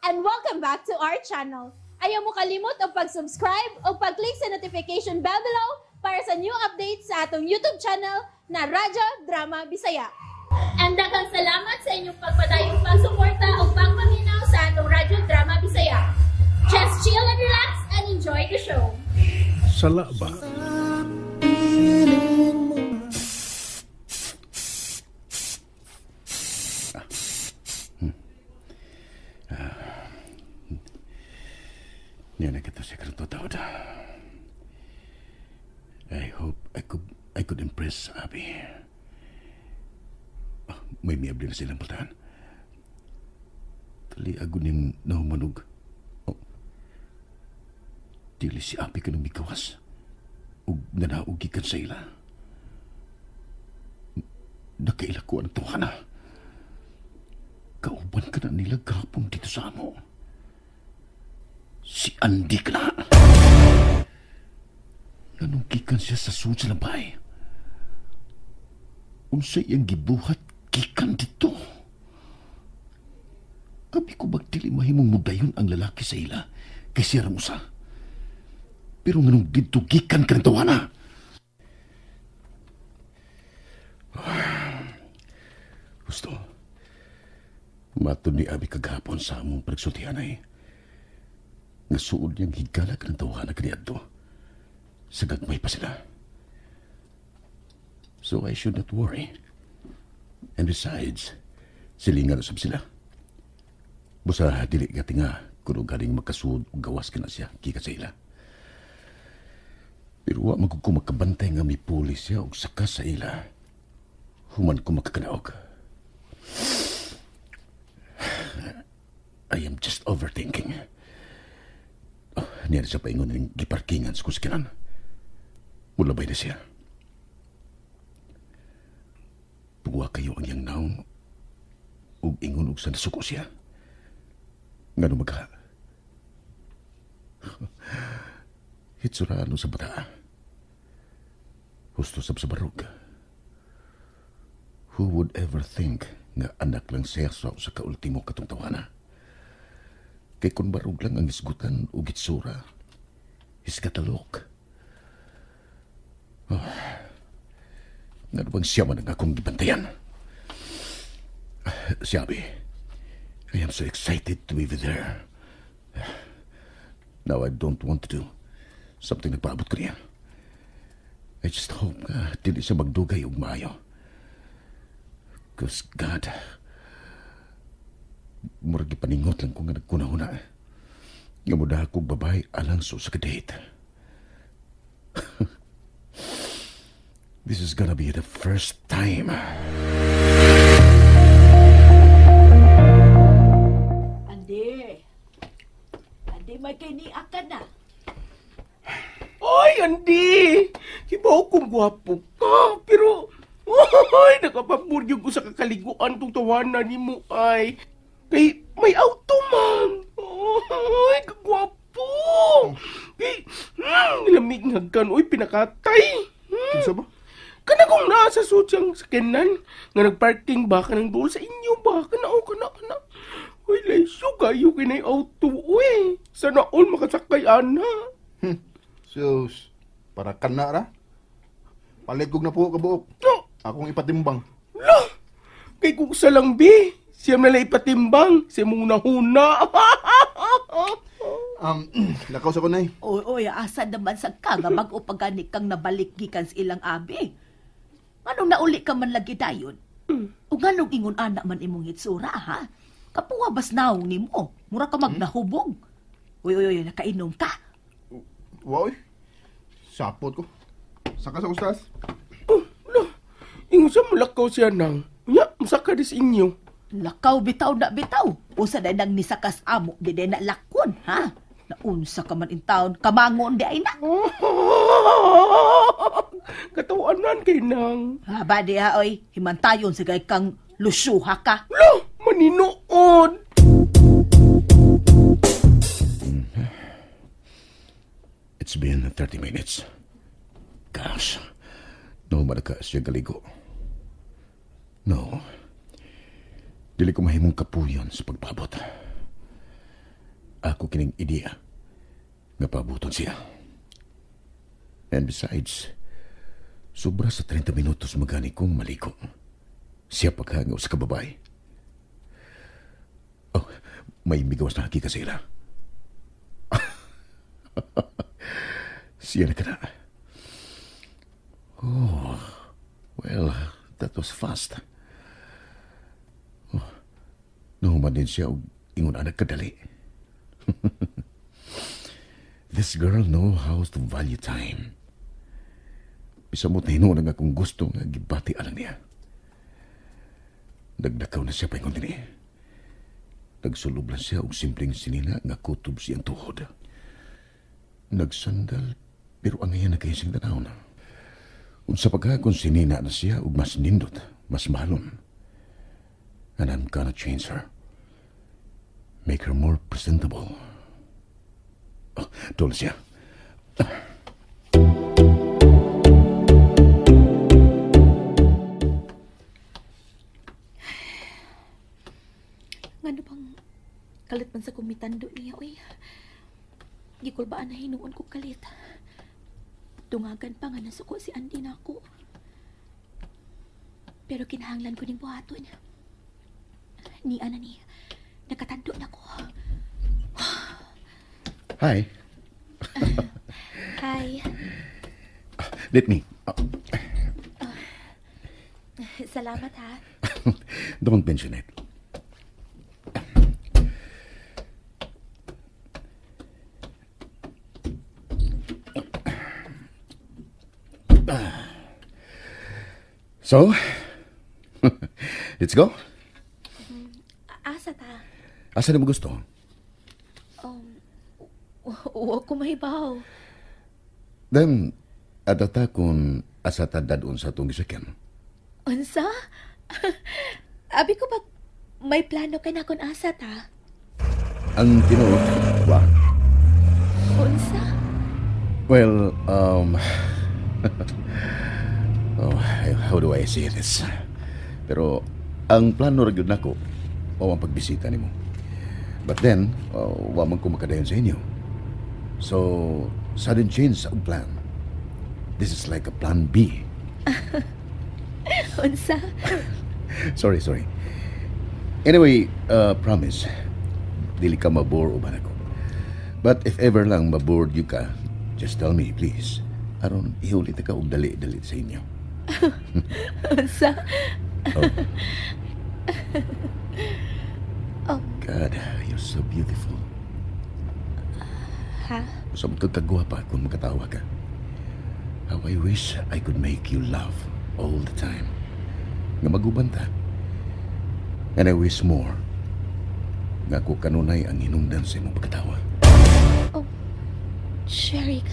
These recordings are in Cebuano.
And welcome back to our channel. Ayaw mo kalimot og pag-subscribe o pag-click sa notification bell below para sa new updates sa atong YouTube channel na Radyo Drama Bisaya. And daghang salamat sa inyong pagpadayong pagsuporta o pagpaminaw sa atong Radyo Drama Bisaya. Just chill and relax and enjoy the show. Sala ba? Niya na kita siya karong taod. I hope I could impress Abby. Ah, may miabli na silang pultahan. Kali agad nim nahumanog. Oh. Dili si Abby kanang mikawas. Ug nanaog gikan sa ila. Nakaila ko ang tuwa na. Kauban ka na nila gapong dito sa amo. Si Andy ka na. Nganong gikan siya sa sud sa bahay? Unsa iyang gibuhat gikan dito? Abi ko bag dili mahimong mudayon ang lalaki sa ila kay siya ra usa. Pero nganong didto gikan ka ng tawana? Gusto. Matod ni Abi kagahapon sa among pagsultihan ay nga suod niyang higala ka ng tawana kaniadto. Sa gagmay pa sila. So I should not worry. And besides, silingan usab sila. Busa dili ka tinga kuno galing makasuod og gawas ka na siya gikan sa ila. Pero wa man ko makabantay nga may pulis siya og saka sa ila. Human ko makakanaog. I am just overthinking. Oh, niya na siya paingon ng giparkingan sa kuskinan. Mulabay na siya. Puwa kayo ang iyang naong ug ingon og sa nasuko siya. Ngano magha? Hitsurano sa bata. Husto sab sa barog. Who would ever think nga anak lang siya sa kaultimo katong tawana? Kay kung barog lang ang isgutan o gitsura, he's got a look. Oh, nga bang siya man ang akong gibantayan? Si Abby, I am so excited to be with her. Now I don't want to do something nagpaabot ko niya. I just hope nga dili siya magdugay og maayo. Cause God, murag gipaningot lang ko nga nagkunahuna. Nga muda akong babae alang sa usa ka date. This is gonna be the first time. Andi. Andi, may kiniak ka na. Ay, Andi! Kibaw kong gwapo ka, pero ay, nakapabur yung ko sa kakaliguan tong tawanan ni mo ay. Kay may auto man. Ay, kagwapo. Kay, lamig nga gan, oy, pinakatay. Kinsa ba? Kana kung nasa sutyang sakinan, nga nagparking ba ka ng dool sa inyo ba? Kana, oh, kana, kana. Uy, laysyo kayo kinay auto, uy. Sana all makasakay, ana. Sus, para kana ra. Palit kog na po kabuok. No. Akong ipatimbang. La! Kay kung sa lang, bi. Siya na lang ipatimbang. Siya mong nahuna. Lakaw sa kunay. Oy, oy, asa naman sa ka nga bag-o pagani kang nabalik gikan sa ilang abi. Anong nauli ka man lagi dayon? O nganong ingon anak man imong hitsura, ha? Kapuwa bas naong nimo. Mura ka magnahubog. Uy, uy, uy, nakainom ka. Wow, oy. Sapot ko. Saka sa ustas. Oh, la. Ingon sa mulakaw siya nang. Unya, masaka di sa inyo. Lakaw bitaw na bitaw. Usa day nang nisakas amo, di day na lakon, ha? Naunsa ka man in town, kamangon di ay na. Katawanan kay nang. Ha, ba di ha, oy. Himantayon sa gay kang lusyuha ka. La, maninood. It's been 30 minutes. Gosh, no man ka siya galigo. No. Dili ko mahimong kapuyon sa pagpabot. Ako kining ideya nga paabuton siya. And besides, sobra sa 30 minutos magani kong maliko. Siya paghangaw sa kababay. Oh, may migawas na hakika sila. Siya na ka na. Oh, well, that was fast. Oh, nahuman din siya og ingon anak kadali. This girl know how to value time. Bisa mo't hinuon ang akong gusto nga gibati alang niya. Nagdakaw na siya paingon dinhi. Nagsulob lang siya og simpleng sinina nga kutob siyang tuhod. Nagsandal pero ang ngayon nagkahising tanaw na. Unsa pa ka kung sinina na siya og mas nindot, mas mahalon. And I'm gonna change her. Make her more presentable. Oh, tulo siya. Ngano bang kalit man sa kumitando niya, oy. Gikulbaan na hinuon ko kalit. Dungagan pa nga nasuko si Andy na ako. Pero kinahanglan ko ning buhaton. Ni ana ni, nakatando na ko. Hi. Hi. Let me. Salamat ha. Don't mention it. So, let's go. Asa ta? Asa na mo gusto? Wa ko mahibaw. Then, adata kung asa ta dadon sa atong gisakyan. Unsa? Abi ko ba may plano ka na kung asa ta? Ang tinuod, wa. Unsa? Well, oh, how do I say this? Pero ang plano ra gyud nako mao ang pagbisita nimo. But then, wa man ko makadayon sa inyo. So, sudden change ang plan. This is like a plan B. Unsa? Sorry, sorry. Anyway, promise, dili ka mabore uban ako. But if ever lang mabored you ka, just tell me, please. Aron ihulit ka og dali-dali sa inyo. Unsa? Oh. God, you're so beautiful. Ha? Sa magkagwapa kung makatawa ka. How I wish I could make you laugh all the time. Nga maguban ta. And I wish more. Nga ko kanunay ang hinungdan sa imong pagkatawa. Oh, Jeric.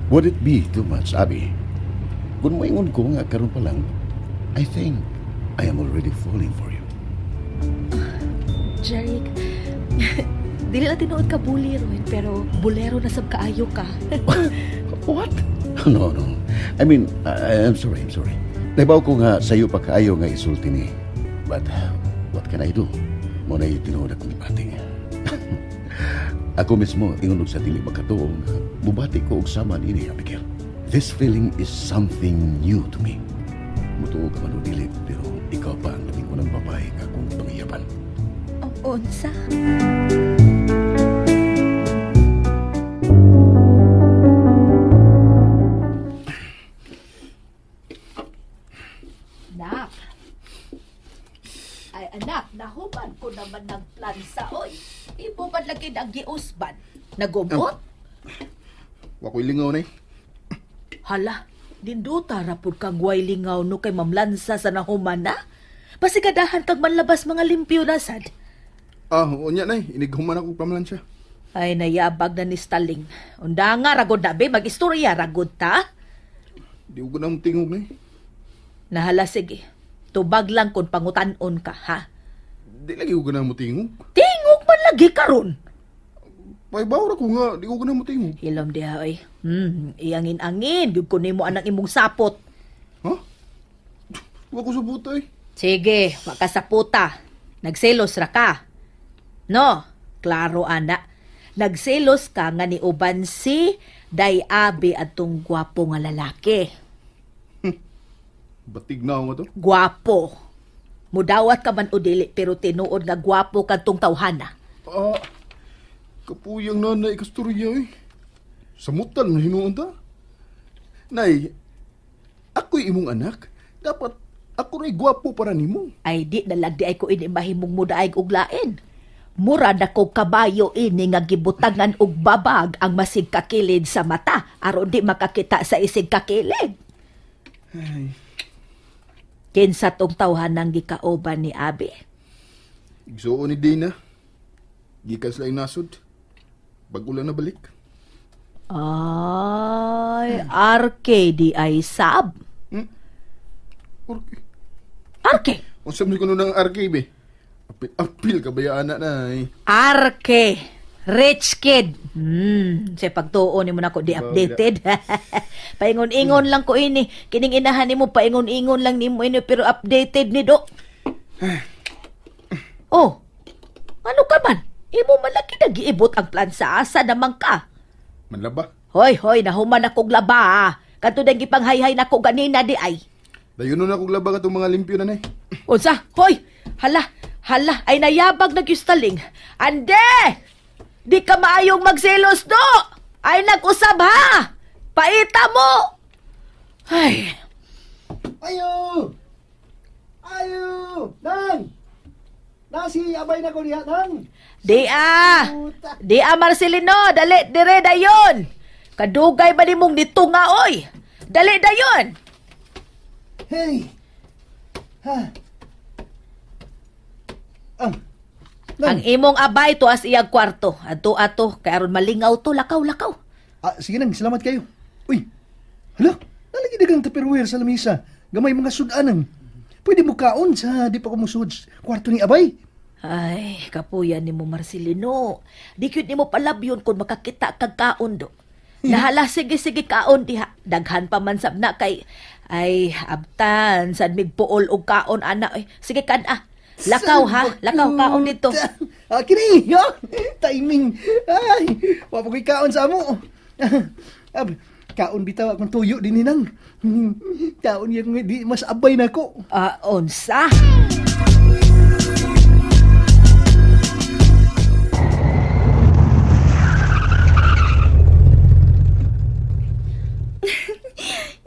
Would it be too much, Abby? Kung moingon ko nga karon pa lang, I think I am already falling for you. Jeric, dili na tinuod ka bully ron, pero bulero na sab kaayo ka. What? No, no. I mean, I'm sorry, I'm sorry. Naibaw ko nga sayo pa kaayo nga isulti ni. But what can I do? Mo na tinuod akong ibati. Ako mismo, ingon og sa dili makatuo nga mubati ko og sama niini, Abigail. This feeling is something new to me. Mutuo ka man o dili, pero ikaw pa ang labing unang babae nga akong pangiyapan. Oh, unsa? Nak. Ay, anak, nahuman ko naman ng plansa, oy. Ibo man lagi ang giusban. Nagumot? Wa ko'y lingaw na eh. Hala, ninduta ra pud kang way lingaw no kay mamlansa sa nahuman na. Pasigadahan kag manlabas mga limpyo na sad. Ah, unya nay, inighuman ako pamlansya. Ay, nayabag na ni Staling. Unda nga, ragod na be, mag-istorya, ragod ta. Di ko na tingog nay. Nahala, sige. Tubag lang kung pangutanon ka, ha? Di lagi ko na mo tingog. Tingog man lagi karon. Paibaw ra ko nga, di ko na mo tingog. Hilom diha, oy. Iangin-angin, gyud ko nimo anang imong sapot. Ha? Wa ko sa puta eh. Sige, wa ka sa puta. Nagselos ra ka. No, klaro ana. Nagselos ka nga ni uban si Day Abi atong gwapo nga lalaki. Batig na nga to. Gwapo. Mudawat ka man o dili pero tinuod nga gwapo kadtong tawhana. Ah, kapuyang nanay kasturya eh. Samutan na hinuon ta. Nay, ako'y imong anak. Dapat ako ra'y gwapo para nimo. Ay di na lang di ay ko ini mahimong mudaig og lain. Mura na ko kabayo ini nga gibutangan og babag ang masig kakilid sa mata aron di makakita sa isig kakilid. Ay. Kinsa tong tawhanang gikauban ni Abi? Igsuon ni Dina. Gikan sila nasod. Bago lang nabalik. Ay, RK di ay sab. RK? RK? Unsa man kuno ng RK be? Apil ka ba ya anak na eh? RK. Rich kid. Sa pagtuon nimo nako di updated. Paingon-ingon lang ko ini. Kining inahan nimo paingon-ingon lang nimo ini pero updated ni do. Oh. Ano ka man? Imo man lagi nagiibot ang plan sa asa naman ka. Manlaba. Hoy, hoy, nahuman akong laba. Kadto nang gipanghayhay nako ganina di ay. Dayon na akong laba katong mga limpyo na nay. Unsa? Hoy, hala, hala, ay nayabag na gyustaling. Ande! Di ka maayong magselos do! Ay nag-usab ha! Paita mo! Ay. Ayo! Ayo! Nang! Nasi abay na ko diha, Nang! Di ah! Di ah, Marcelino! Dali, dire dayon! Kadugay ba nimong nito nga, oy? Dali dayon! Hey! Ha? Ah, ang imong abay tuas iyang kwarto. Adto ato kay aron malingaw to, lakaw lakaw. Ah, sige nang, salamat kayo. Uy. Hala, nalagi dagang tupperware sa lamesa. Gamay mga sudanan. Pwede mo kaon sa di pa ko musud kwarto ni abay. Ay, kapuyan nimo Marcelino. Di gyud nimo palabyon kun makakita kag kaon do. Nahala sige sige kaon diha. Daghan pa man sab na kay ay abtan sad migpuol og kaon ana oy. Sige kan ah. Lakaw ha, lakaw kaon dito. Ah, kini, yo. Timing. Ay, wa pa ko'y kaon sa amo. Ab, kaon bitaw akong tuyo din nang. Kaon yang di mas abay nako. Ah, unsa?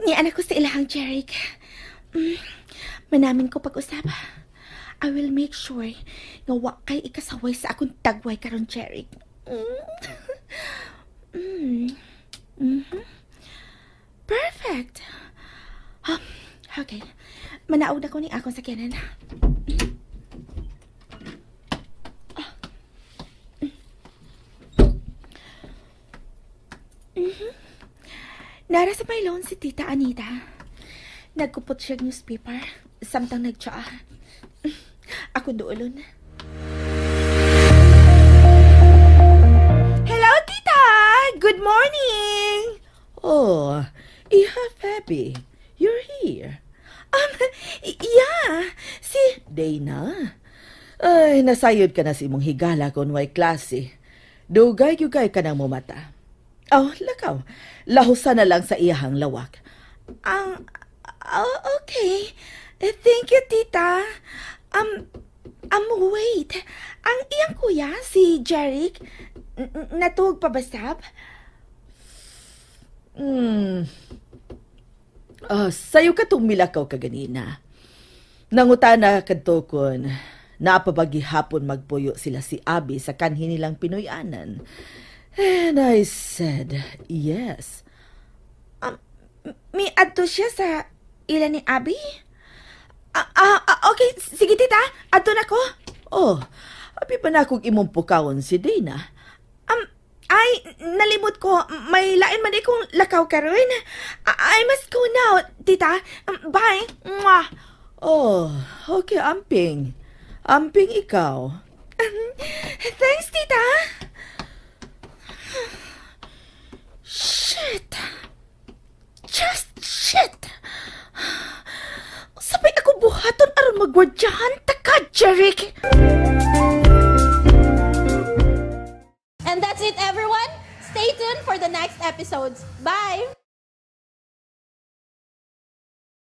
Ni anak ko sa ilahang Jeric. Manamin ko pag-usap. I will make sure nga wa kay ikasaway sa akong tagway karon, Jeric. Perfect. Okay. Manaog na ko ni akong sakyanan. Nara sa may loan si Tita Anita. Nagkupot siya newspaper samtang nagtsaa. Ako doolon. Hello, Tita! Good morning! Oh, Iha Feby, you're here. Yeah. Si Dana. Ay, nasayod ka na sa imong higala kung way klase. Dugay-dugay ka nang mumata. Oh, lakaw. Lahusan na lang sa iyahang lawak. Okay. Thank you, Tita. Wait. Ang iyang kuya, si Jeric, natuog pa ba sab? Sayo ka tong milakaw kaganina. Nangutana kadto kon naapabagi hapon magpuyo sila si Abi sa kanhi nilang Pinoyanan. And I said, yes. May adto siya sa ila ni Abi? Okay, sige tita, adto na ko. Oh, abi pa na akong imong pukawon si Dana. Ay, nalimot ko, may lain man ikong lakaw karon. I must go now, tita. Bye. Mwah. Oh, okay, amping. Amping ikaw. Thanks, tita. Shit. Just shit. Sabay ako Magwardyahan ta ka, Jeric. And that's it, everyone. Stay tuned for the next episodes. Bye!